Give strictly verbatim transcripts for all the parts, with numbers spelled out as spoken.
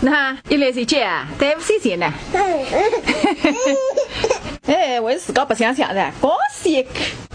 那一来就接啊，对不起姐呢。哎，我是自家白相相的，恭喜。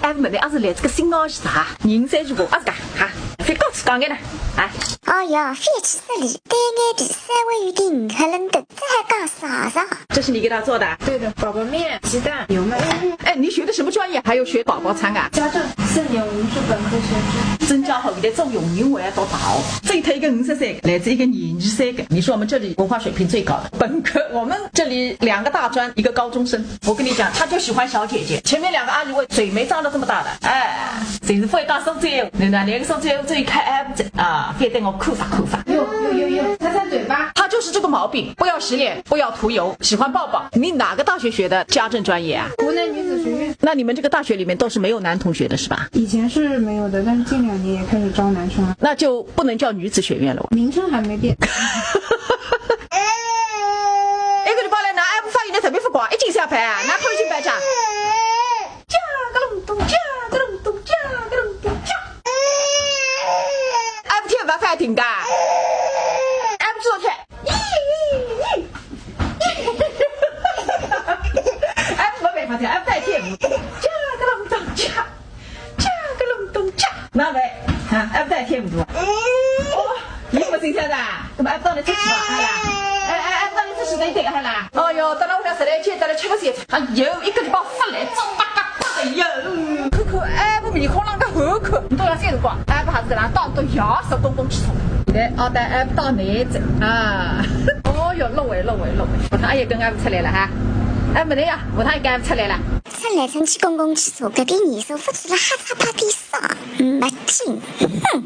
哎，问题阿是来这个新老师哈，人三十个，阿是讲哈，非告诉讲个呢，啊。哦哟，非去这里，对眼皮稍微有点黑冷的，这还讲啥啥？这是你给他做的？对的，宝宝面、鸡蛋、油麦。哎，你学的什么专业？还有学宝宝餐啊？家政四年，我们是本科学制。真家伙，现在做佣人还要读大学。这一胎一个五十岁，来自一个廿二岁个。你说我们这里文化水平最高的本科，我们这里两个大专，一个高中生。我跟你讲，他就喜欢小姐姐。前面两个阿姨为嘴没张到这么大的，哎，真是不会讲苏州话，那那连个苏州话最开 app 啊，非得我看法看法。有有有有，擦擦嘴巴。他就是这个毛病，不要洗脸，不要涂油，喜欢抱抱。你哪个大学学的家政专业啊？湖南女子学院。那你们这个大学里面都是没有男同学的是吧？以前是没有的，但是近两年也开始招男生了。那就不能叫女子学院了。名称还没变。哎，搿个礼拜来拿 app 发现的特别不光，一斤三百啊，拿头一斤百价。加个隆咚，加个隆咚，加个隆咚，加。app 天勿发停个，app 做天。app 没办法，app 发天，加个隆咚，加。加个隆咚加。哪位？啊，还不带天不多。哦，你不新鲜的？怎么还不到你出去吧？哎呀，哎哎，还不到你出去的一点还啦？哦哟，等到我俩实在见，等到吃不消。哎呦，一个礼拜发来，这大个大的哟。看看，哎，我面孔浪个好看，你都要三十光，哎，不还是啦，当都要十公公吃重。现在哦，带哎不到内子啊。哦哟，落位落位落位，我看阿姨跟俺们出来了哈。哎，没得呀，我看跟俺们出来了。趁来趁去公公汽车，隔壁年数勿去了，哈擦巴地少，没劲。哼。